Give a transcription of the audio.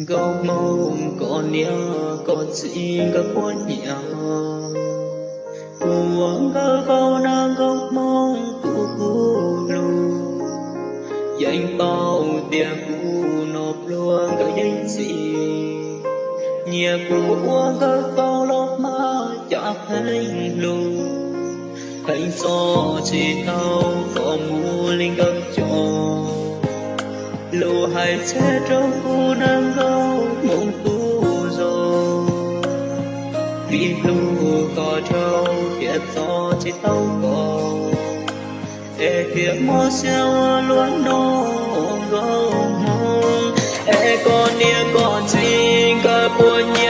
Nkauj Hmoob, koj niam koj txiv nkawd puas nyiam kuv ua nkawd vauv na? Nkauj Hmoob, kuv kuj hlub, yeej paub tias kuv no pluag nkawd yeej txim. Nyias kuv ua nkawd vauv los mas cas pheej hlub, pheej txo tsis tau qhov muag li nkawd cov. Lus hais tseg rau kuv na Nkauj Hmoob tus zoo, vim hlub koj dhau thiaj txo tsis tau koj. Es tias mob siab ua luaj no Nkauj Hmoob, es koj niam koj txiv nkawd puas nyiam?